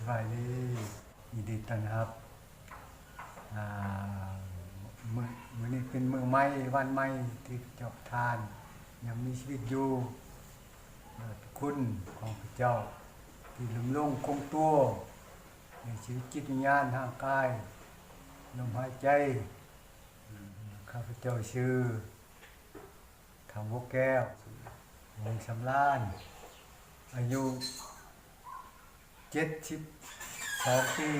ບາຍດີ ຍິນດີຕ້ອນຮັບ. ອາ ມື້ ມື້ນີ້ເປັນມື້ໃໝ່ ວັນໃໝ່ທີ່ພະເຈົ້າປະທານ ຍັງມີຊີວິດຢູ່ ໂດຍພະຄຸນຂອງພະເຈົ້າທີ່ດຳລົງຄົງຕົວໃນຊີວິດຈິດວິນຍານ ຮ່າງກາຍ ລົມຫາຍໃຈ. ຂ້າພະເຈົ້າຊື່ ທ້າວບົວແກ້ວ ວົງສຳລານ ອາຍຸເຈັດສິບສອງປີ.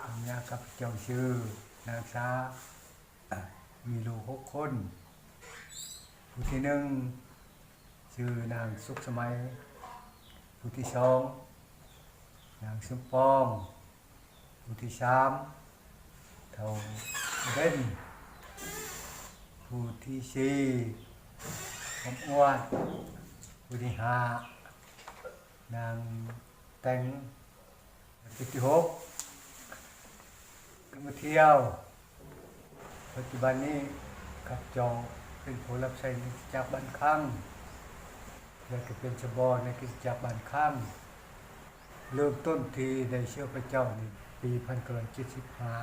ພັນຍາຂ້າພະເຈົ້າຊື່ນາງສາ ມີລູກຫົກຄົນ. ຜູ້ທີໜຶ່ງຊື່ນາງສຸກສະໄໝ, ຜູ້ທີສອງນາງສົມປອງ, ຜູ້ທີສາມ ເຖົ້າເບັນ, ຜູ້ທີສີ່ ຄຳອວນ, ຜູ້ທີຫ້າ ນາງແຕງ, ຜູ້ທີຫົກ ກຳມະທຽວ. ປັດຈຸບັນນີ້ ຂ້າພະເຈົ້າເປັນຜູ້ຮັບໃຊ້ໃນຄຣິສຕະຈັກບ້ານຄ້າງ ແລະ ກໍເປັນສະບອໃນຄຣິສຕະຈັກບ້ານຄ້າງ. ເລີ່ມຕົ້ນທີ່ໄດ້ເຊື່ອພະເຈົ້ານີ້ ປີພັນເກົ້າຮ້ອຍເຈັດສິບຫ້າ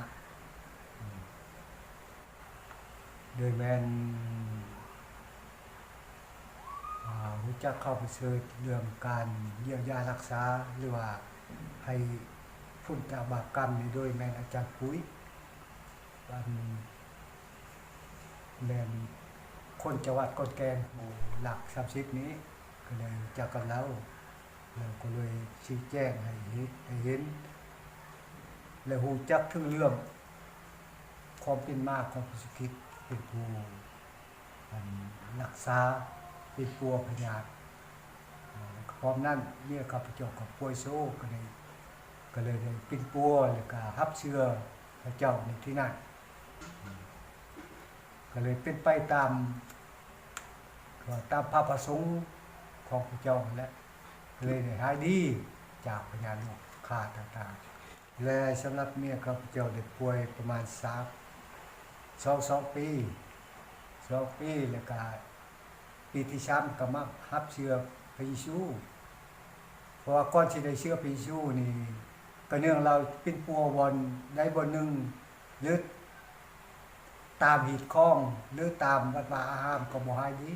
ໂດຍແມ່ນ ອາ ຮູ້ຈັກຂ່າວປະເສີດເລື່ອງການຢຽວຢາຮັກສາ ຫຼືວ່າໃຫ້ພົ້ນຈາກບາບກຳນີ້ ໂດຍແມ່ນອາຈານປຸ້ຍ ອັນ ແມ່ນຄົນຈັງຫວັດຂອນແກ່ນ ຫຼັກສາມສິບນີ້ ກໍໄດ້ຮູ້ຈັກກັບລາວ ລາວກໍເລີຍຊີ້ແຈງໃຫ້ເຫັນ ໃຫ້ເຫັນ ແລະ ຮູ້ຈັກເຖິງເລື່ອງຄວາມເປັນມາຂອງພະເຢຊູຄຣິດ ເປັນຜູ້ ອັນ ຮັກສາ ເປັນປົວພະຍາດ. ແລະ ພ້ອມນັ້ນ ເມຍຂ້າພະເຈົ້າກໍປ່ວຍໂຊ ກໍໄດ້ ກໍເລີຍໄດ້ປິ່ນປົວ ແລ້ວກໍຮັບເຊື່ອພະເຈົ້າໃນທີ່ນັ້ນ ກໍເລີຍເປັນໄປຕາມ ຕາມພະປະສົງຂອງພະເຈົ້າຫັ້ນແຫຼະ ກໍເລີຍໄດ້ຫາຍດີຈາກພະຍາດໂລຄາຕ່າງໆ. ແລະ ສຳລັບເມຍຂ້າພະເຈົ້າໄດ້ປ່ວຍປະມານສາມ ສອງ ສອງປີ ສອງປີ ແລ້ວກະ ປີທີສາມກໍມາຮັບເຊື່ອພະເຢຊູ ເພາະວ່າກ່ອນຊິໄດ້ເຊື່ອພະເຢຊູນີ້ ກໍເນື່ອງລາວປິ່ນປົວບ່ອນໃດບ່ອນໜຶ່ງ ຫຼືຕາມຮີດຄອງ ຫຼືຕາມວັດວາອາຮາມກໍບໍ່ຫາຍດີ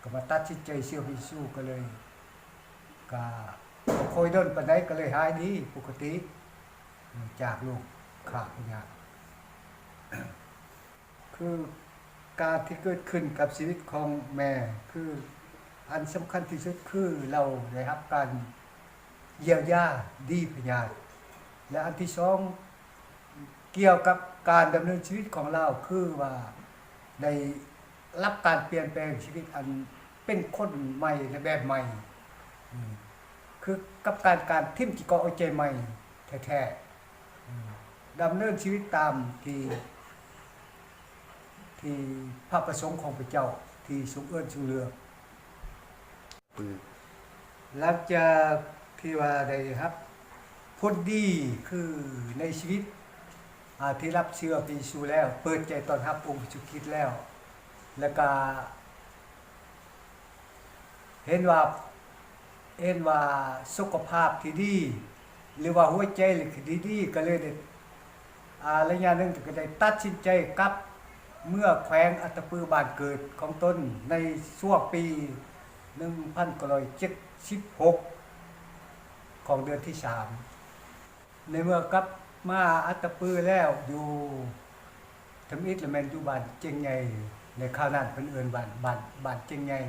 ກໍມາຕັດສິນໃຈເຊື່ອພະເຢຊູ ກໍເລີຍ ກໍບໍ່ຄ່ອຍດົນປານໃດ ກໍເລີຍຫາຍດີປົກກະຕິ ຈາກໂລຄາພະຍາດ. ຄືການທີ່ເກີດຂຶ້ນກັບຊີວິດຂອງແມ່ ຄືອັນສຳຄັນທີ່ສຸດຄືລາວໄດ້ຮັບການຢຽວຢາດີພະຍາດ ແລະ ອັນທີສອງ ກ່ຽວກັບການດຳເນີນຊີວິດຂອງລາວ ຄືວ່າໄດ້ຮັບການປ່ຽນແປງຊີວິດອັນເປັນຄົນໃໝ່ ແລະ ແບບໃໝ່ ອືມ ຄືກັບການ ການຖິ້ມຂີ້ເກາະເອົາໃຈໃໝ່ແທ້ໆ ອືມ ດຳເນີນຊີວິດຕາມທີ່ ທີ່ພະປະສົງຂອງພະເຈົ້າທີ່ຊົງເອີ້ນຊົງເລືອກ. ຫຼັງຈາກທີ່ວ່າໄດ້ຮັບຜົນດີ ຄືໃນຊີວິດ ອາ ທີ່ຮັບເຊື່ອພະເຢຊູແລ້ວ ເປີດໃຈຕ້ອນຮັບອົງພະເຢຊູຄຣິດແລ້ວ ແລ້ວກະ ເຫັນວ່າ ເຫັນວ່າສຸຂະພາບທີ່ດີ ຫຼືວ່າຫົວໃຈທີ່ດີໆ ກໍເລີຍໄດ້ ອາ ໄລຍະໜຶ່ງກໍໄດ້ຕັດສິນໃຈກັບເມືອແຂວງອັດຕະປື ບ້ານເກີດຂອງຕົນ ໃນຊ່ວງປີໜຶ່ງພັນເກົ້າຮ້ອຍເຈັດສິບຫົກ ຂອງເດືອນທີສາມ. ໃນເມື່ອກັບມາອັດຕະປືແລ້ວ ຢູ່ທຳອິດລະແມ່ນຢູ່ບ້ານຈຽງໃຫຍ່ ໃນຄາວນັ້ນເພິ່ນເອີ້ນບ້ານ ບ້ານ ບ້ານຈຽງໃຫຍ່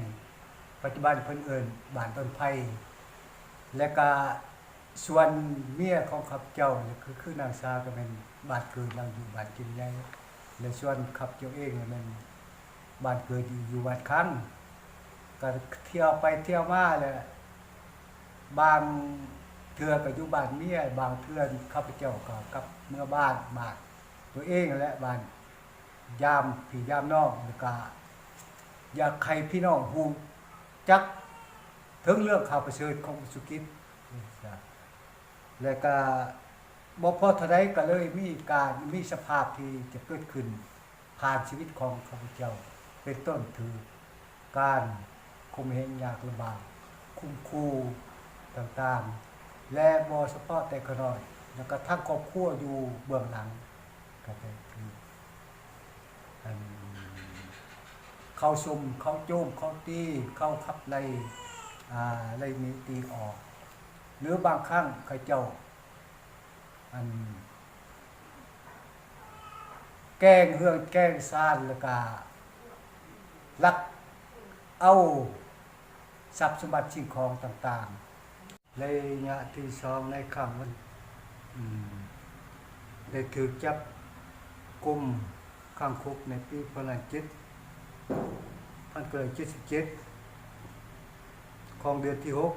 ປັດຈຸບັນເພິ່ນເອີ້ນບ້ານດອນໄຜ່ ແລະກະສ່ວນເມຍຂອງຂ້າພະເຈົ້າ ຄື ຄືນາງສາ ກໍແມ່ນບ້ານເກີດລາວຢູ່ບ້ານຈຽງໃຫຍ່ ແລະສ່ວນຂ້າພະເຈົ້າເອງແມ່ນ ບ້ານເກີດຢູ່ ຢູ່ວັດຄັງ ກໍທ່ຽວໄປທ່ຽວມາ ແລະບາງເທື່ອກໍຢູ່ບ້ານເມຍ ບາງເທື່ອຂ້າພະເຈົ້າກໍກັບເມືອບ້ານ ບ້ານຕົວເອງ ແລະບ້ານຍາມພີ່ຍາມນ້ອງ ແລ້ວກໍຢາກໃຫ້ພີ່ນ້ອງຮູ້ຈັກເຖິງເລື່ອງຂ່າວປະເສີດຂອງພະເຢຊູຄຣິດ ແລະກະບໍ່ພໍເທົ່າໃດ ກໍເລີຍມີການ ມີສະພາບທີ່ຈະເກີດຂຶ້ນຜ່ານຊີວິດຂອງຂ້າພະເຈົ້າ ເປັນຕົ້ນຖືກການຂົ່ມເຫງຍາກລຳບາກ ຂົ່ມຂູ່ຕ່າງໆ ແລະ ບໍ່ສະເພາະແຕ່ຂ້ານ້ອຍ ແລ້ວກໍທັງຄອບຄົວຢູ່ເບື້ອງຫຼັງ ກໍໄດ້ຖືກ ອັນ ເຂົາຊົມ ເຂົາໂຈມ ເຂົາຕີ ເຂົາຂັບໄລ່ ອາ ໄລ່ໜີຕີອອກ ຫຼືບາງຄັ້ງເຂົາເຈົ້າ ອັນ ແກ່ງເຮືອນແກ່ງຊານ ແລ້ວກະລັກເອົາຊັບສົມບັດສິ່ງຂອງຕ່າງໆ. ໄລຍະທີສອງ ໃນຄັ້ງວັນ ອາ ໄດ້ຖືກຈັບກຸມຂັງຄຸກໃນປີພັນເກົ້າຮ້ອຍເຈັດ ພັນເກົ້າຮ້ອຍເຈັດສິບເຈັດ ຂອງເດືອນທີຫົກ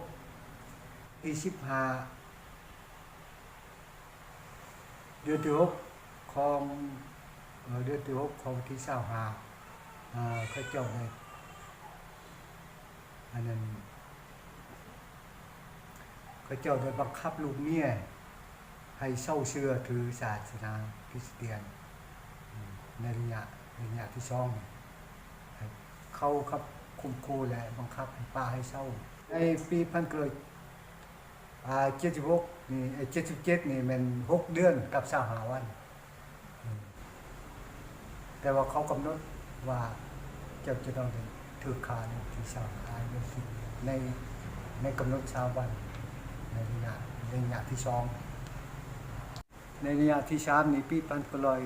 ທີສິບຫ້າ ເດືອນທີຫົກຂອງ ເອີ ເດືອນທີຫົກຂອງວັນທີຊາວຫ້າ ເອີ ເຂົາເຈົ້າໄດ້ ອັນນັ້ນ ເຂົາເຈົ້າໄດ້ບັງຄັບລູກເມຍໃຫ້ເຊົາເຊື່ອຖືສາສະໜາຄຣິສຕຽນ ໃນໄລຍະ ໄລຍະທີສອງ ໃຫ້ເຂົາຂົ່ມຂູ່ ແລະ ບັງຄັບໃຫ້ປະໃຫ້ເຊົາ. ໃນປີພັນເກົ້າຮ້ອຍ ອາ ເຈັດສິບຫົກນີ້ ເອີ ເຈັດສິບເຈັດນີ້ແມ່ນຫົກເດືອນກັບຊາວຫ້າວັນ ແຕ່ວ່າເຂົາກຳນົດວ່າເຈົ້າຈະຕ້ອງໄດ້ຖືກຂ້າໃນວັນທີຊາວຫ້າ ໃນ ໃນກຳນົດຊາວວັນ ໃນໄລຍະ ໄລຍະທີສອງ. ໃນໄລຍະທີສາມນີ້ ປີພັນເກົ້າຮ້ອຍ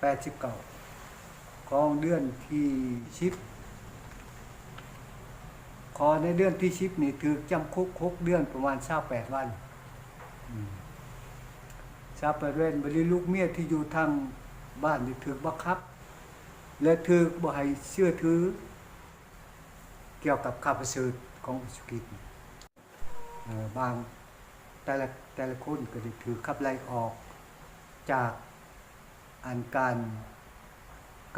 ແປດສິບເກົ້າ ຂອງເດືອນທີສິບ ຂໍໃນເດືອນທີສິບນີ້ຖືກຈຳຄຸກຫົກເດືອນ ປະມານຊາວແປດວັນ ອືມ ຊາວແປດວັນ. ບັດນີ້ລູກເມຍທີ່ຢູ່ທາງບ້ານນີ້ຖືກບັງຄັບ ແລະ ຖືກບໍ່ໃຫ້ເຊື່ອຖືກ່ຽວກັບຂ່າວປະເສີດຂອງປະຕຸເກດ. ເອີ ບາງ ແຕ່ລະ ແຕ່ລະຄົນກໍໄດ້ຖືກຂັບໄລ່ອອກຈາກ ອັນ ການ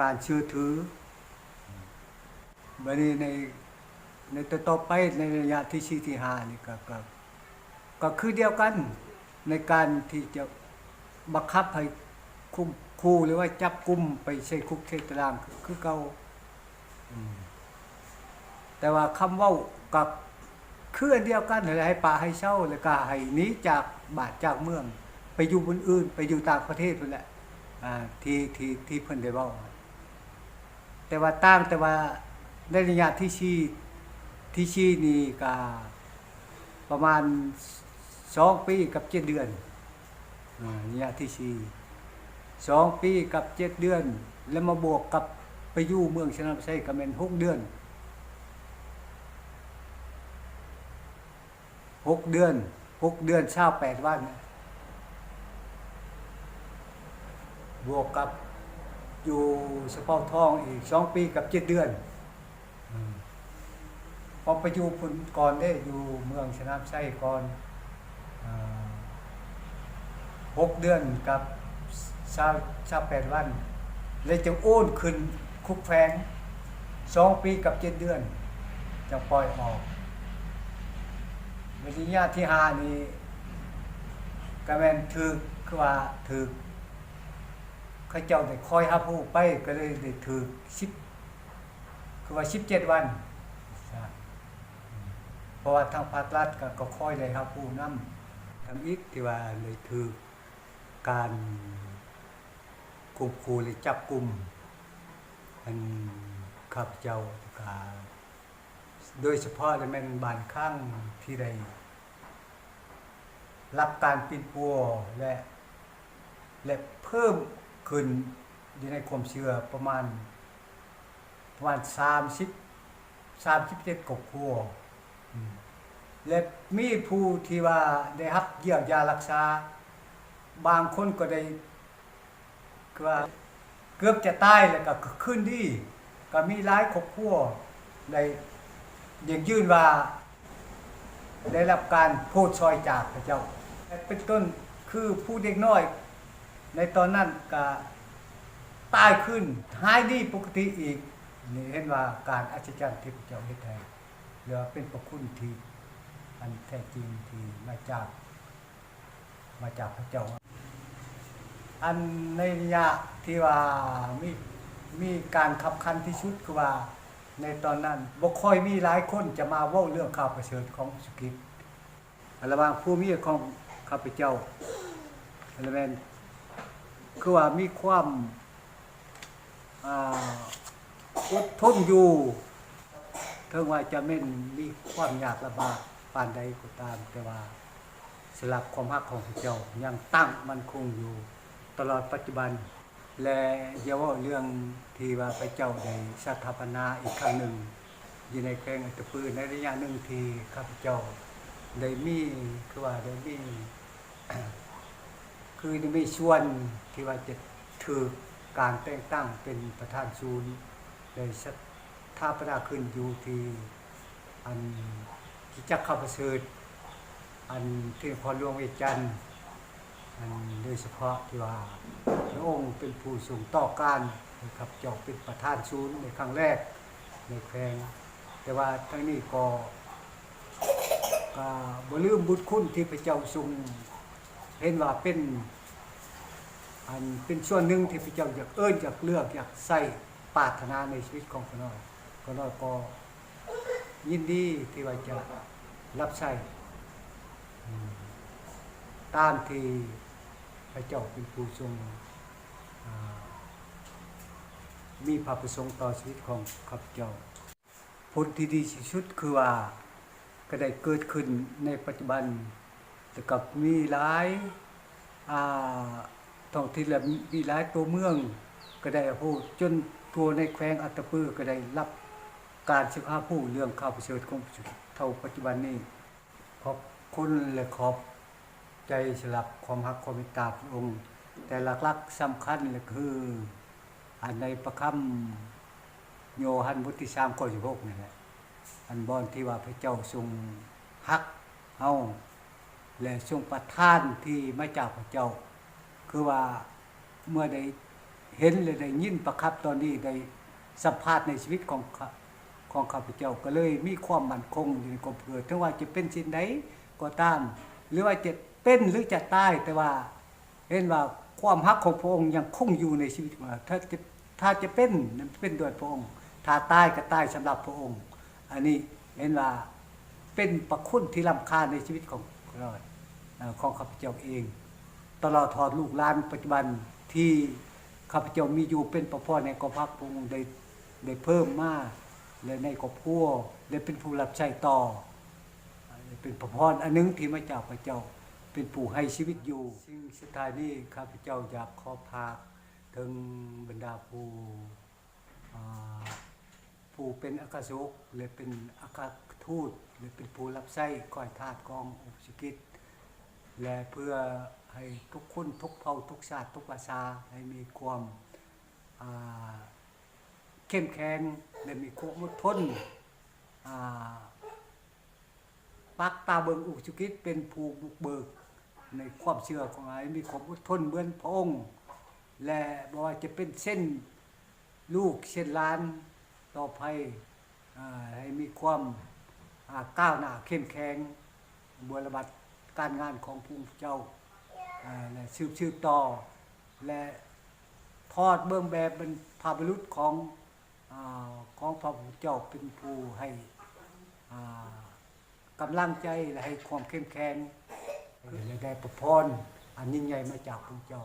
ການເຊື່ອຖື. ບັດນີ້ໃນ ໃນຕໍ່ໆໄປ ໃນໄລຍະທີສີ່ ທີຫ້ານີ້ ກໍ ກໍ ກໍຄືດຽວກັນ ໃນການທີ່ຈະບັງຄັບໃຫ້ຂົ່ມຂູ່ ຫຼືວ່າຈັບກຸມໄປໃສ່ຄຸກໃສ່ຕາລາງຄືເກົ່າ. ອືມ ແຕ່ວ່າຄຳເວົ້າກໍຄືອັນດຽວກັນຫັ້ນແຫຼະ ໃຫ້ປະໃຫ້ເຊົາ ແລ້ວກໍໃຫ້ໜີຈາກບ້ານຈາກເມືອງ ໄປຢູ່ບ່ອນອື່ນ ໄປຢູ່ຕ່າງປະເທດພຸ້ນແຫຼະ ອາ ທີ່ ທີ່ ທີ່ເພິ່ນໄດ້ເວົ້າ. ແຕ່ວ່າຕ່າງ ແຕ່ວ່າໃນໄລຍະທີສີ່ ທີສີ່ນີ້ກໍປະມານສອງປີກັບເຈັດເດືອນ. ອາ ໄລຍະທີສີ່ ສອງປີກັບເຈັດເດືອນ ແລ້ວມາບວກກັບໄປຢູ່ເມືອງຊະນຳໄຊກໍແມ່ນຫົກເດືອນ ຫົກເດືອນ ຫົກເດືອນຊາວແປດວັນ ບວກກັບຢູ່ສະເພາະທອງອີກສອງປີກັບເຈັດເດືອນ. ອືມ ເພາະໄປຢູ່ພຸ້ນກ່ອນເດ້ ຢູ່ເມືອງຊະນຳໄຊກ່ອນ ເອີ ຫົກເດືອນກັບຊາວ ຊາວແປດວັນ ແລ້ວຈຶ່ງໂອນຂຶ້ນຄຸກແຂວງ ສອງປີກັບເຈັດເດືອນ ຈັ່ງປ່ອຍອອກ. ໃນໄລຍະທີຫ້ານີ້ ກໍແມ່ນຖືກ ຄືວ່າຖືກ ເຂົາເຈົ້າໄດ້ຄອຍຮັບຮູ້ໄປ ກໍເລີຍໄດ້ຖືກສິບ ຄືວ່າສິບເຈັດວັນ ເພາະວ່າທາງພາກລັດກໍ ກໍຄອຍໄດ້ຮັບຮູ້ນຳ ທຳອິດທີ່ວ່າໄດ້ຖືກການຂົ່ມຂູ່ ແລະ ຈັບກຸມ ອັນ ຂ້າພະເຈົ້າ ແລ້ວກະໂດຍສະເພາະແມ່ນບາງຄັ້ງທີ່ໄດ້ ຮັບການປິ່ນປົວ ແລະ ແລະ ເພີ່ມຂຶ້ນຢູ່ໃນຄວາມເຊື່ອປະມານ ປະມານສາມສິບ ສາມສິບເຈັດຄອບຄົວ ອືມ ແລະ ມີຜູ້ທີ່ວ່າໄດ້ຮັບຢຽວຢາຮັກສາ ບາງຄົນກໍໄດ້ ຄືວ່າເກືອບຈະຕາຍແລ້ວກໍຄືນດີ ກໍມີຫຼາຍຄອບຄົວໄດ້ຢັ້ງຢືນວ່າໄດ້ຮັບການໂພດຊ່ອຍຈາກພະເຈົ້າ ເປັນຕົ້ນຄືຜູ້ເດັກນ້ອຍໃນຕອນນັ້ນກໍຕາຍຄືນ ຫາຍດີປົກກະຕິອີກ. ນີ້ເຫັນວ່າການອັດສະຈັນທີ່ພະເຈົ້າເຮັດໃຫ້ ຫຼືວ່າເປັນພະຄຸນທີ່ອັນແທ້ຈິງທີ່ມາຈາກ ມາຈາກພະເຈົ້າ. ອັນໃນໄລຍະທີ່ວ່າມີ ມີການຄັບຂັນທີ່ສຸດ ຄືວ່າໃນຕອນນັ້ນບໍ່ຄ່ອຍມີຫຼາຍຄົນຈະມາເວົ້າເລື່ອງຂ່າວປະເສີດຂອງພະເຢຊູຄຣິດ. ລະຫວ່າງຜົວເມຍຂອງຂ້າພະເຈົ້າ ລະແມ່ນຄືວ່າມີຄວາມ ອ່າ ອົດທົນຢູ່ ເຖິງວ່າຈະແມ່ນມີຄວາມຍາກລຳບາກປານໃດກໍຕາມ, ແຕ່ວ່າສະຫຼັກຄວາມຮັກຂອງພະເຈົ້າຍັງຕັ້ງໝັ້ນຄົງຢູ່ຕະຫຼອດປັດຈຸບັນ. ແລະ ຢ່າເວົ້າເລື່ອງທີ່ວ່າພະເຈົ້າໄດ້ສະຖາປະນາອີກຄັ້ງໜຶ່ງຢູ່ໃນແຂວງອັດຕະປື ໃນໄລຍະໜຶ່ງທີ່ຂ້າພະເຈົ້າໄດ້ມີ ຄືວ່າໄດ້ມີ ຄືໄດ້ມີສ່ວນທີ່ວ່າຈະຖືກການແຕ່ງຕັ້ງເປັນປະທານສູນ ໄດ້ສະຖາປະນາຂຶ້ນຢູ່ທີ່ ອັນ ຄຣິສຕະຈັກຂ້າວປະເສີດ ອັນ ທີ່ນະຄອນຫຼວງວຽງຈັນ ອັນ ໂດຍສະເພາະທີ່ວ່າພະອົງເປັນຜູ້ຊົງຕໍ່ການໃຫ້ຂ້າພະເຈົ້າເປັນປະທານສູນໃນຄັ້ງແລກໃນແຂວງ, ແຕ່ວ່າທັງນີ້ກໍ ກໍບໍ່ລືມບຸນຄຸນທີ່ພະເຈົ້າຊົງເຫັນວ່າເປັນ ອັນ ເປັນສ່ວນໜຶ່ງທີ່ພະເຈົ້າຢາກເອີ້ນ ຢາກເລືອກ ຢາກໃຊ້ ປາດຖະໜາໃນຊີວິດຂອງຂ້ານ້ອຍ. ຂ້ານ້ອຍກໍຍິນດີທີ່ວ່າຈະຮັບໃຊ້ ອາ ຕາມທີ່ພະເຈົ້າເປັນຜູ້ຊົງ ອາ ມີພະປະສົງຕໍ່ຊີວິດຂອງຂ້າພະເຈົ້າ. ຜົນທີ່ດີທີ່ສຸດຄືວ່າ ກໍໄດ້ເກີດຂຶ້ນໃນປັດຈຸບັນ ແລ້ວກໍມີຫຼາຍ ອ່າ ທ້ອງຖິ່ນ ແລະ ມີຫຼາຍຕົວເມືອງກໍໄດ້ຮັບຮູ້ ຈົນທົ່ວໃນແຂວງອັດຕະປືກໍໄດ້ຮັບການສຶກຫາຮູ້ເລື່ອງຂ່າວປະເສີດຂອງພະເຈົ້າປັດຈຸບັນນີ້. ຂອບຄຸນ ແລະ ຂອບໃຈສຳລັບຄວາມຮັກຄວາມເມດຕາພະອົງ, ແຕ່ຫຼັກໆສຳຄັນແຫຼະຄື ອັນໃນພະຄຳໂຍຮັນບົດທີສາມ ຂໍ້ສິບຫົກນີ້ແຫຼະ ອັນບ່ອນທີ່ວ່າພະເຈົ້າຊົງຮັກເຮົາ ແລະ ຊົງປະທານທີ່ມາຈາກພະເຈົ້າ ຄືວ່າເມື່ອໄດ້ເຫັນ ແລະ ໄດ້ຍິນພະຄຳຕອນນີ້ ໄດ້ສຳພາດໃນຊີວິດຂອງຂ້າ ຂອງຂ້າພະເຈົ້າ ກໍເລີຍມີຄວາມໝັ້ນຄົງຢູ່ໃນຄວາມເຊື່ອ ເຖິງວ່າຈະເປັນສິ່ງໃດກໍຕາມ ຫຼືວ່າຈະເປັນ ຫຼືຈະຕາຍ ແຕ່ວ່າ ເຫັນວ່າຄວາມຮັກຂອງພະອົງຍັງຄົງຢູ່ໃນຊີວິດຂອງເຮົາ. ຖ້າຈະ ຖ້າຈະເປັນ ນັ້ນເປັນດ້ວຍພະອົງ, ຖ້າຕາຍກໍຕາຍສຳລັບພະອົງ. ອັນນີ້ເຫັນວ່າເປັນພະຄຸນທີ່ລ້ຳຄ່າໃນຊີວິດຂອງ ເອີ ຂອງຂ້າພະເຈົ້າເອງ ຕະຫຼອດຮອດລູກຫຼານປັດຈຸບັນທີ່ຂ້າພະເຈົ້າມີຢູ່ ເປັນພະພອນໃຫ້ກອງທັບພະອົງໄດ້ ໄດ້ເພີ່ມມາ ແລະ ໃນຄອບຄົວ ແລະ ເປັນຜູ້ຮັບໃຊ້ຕໍ່. ເປັນພະພອນອັນໜຶ່ງທີ່ມາຈາກພະເຈົ້າ ເປັນຜູ້ໃຫ້ຊີວິດຢູ່. ສິ່ງສຸດທ້າຍນີ້ ຂ້າພະເຈົ້າຢາກຂໍຝາກເຖິງບັນດາຜູ້ ອ່າ ຜູ້ເປັນອັກຄະສົກ ແລະ ເປັນອັກຄະທູດ ແລະ ເປັນຜູ້ຮັບໃຊ້ຂ້ອຍທາດຂອງອົງພະເຢຊູຄຣິດ ແລະ ເພື່ອໃຫ້ທຸກຄົນ ທຸກເຜົ່າ ທຸກຊາດ ທຸກພາສາ ໃຫ້ມີຄວາມ ອ່າ ເຂັ້ມແຂງ ແລະ ມີຄວາມອົດທົນ ອ່າ ປັກຕາເບິ່ງອົງພະເຢຊູຄຣິດເປັນຜູ້ບຸກເບີກໃນຄວາມເຊື່ອຂອງເຮົາ ໃຫ້ມີຄວາມອົດທົນເໝືອນພະອົງ ແລະ ບໍ່ວ່າຈະເປັນເຊັ່ນລູກເຊັ່ນຫຼານຕໍ່ໄປ ອ່າ ໃຫ້ມີຄວາມ ອ່າ ກ້າວໜ້າເຂັ້ມແຂງ ບົວລະບັດການງານຂອງພະຄຸນເຈົ້າ ອ່າ ແລະ ສືບ ສືບຕໍ່ ແລະ ຖອດເບິ່ງແບບບັນພະບຸລຸດຂອງ ອ່າ ຂອງພະພຸດທະເຈົ້າເປັນຜູ້ໃຫ້ ອ່າ ກຳລັງໃຈ ແລະ ໃຫ້ຄວາມເຂັ້ມແຂງ ແລະ ໄດ້ພະພອນອັນຍິ່ງໃຫຍ່ມາຈາກພະເຈົ້າ.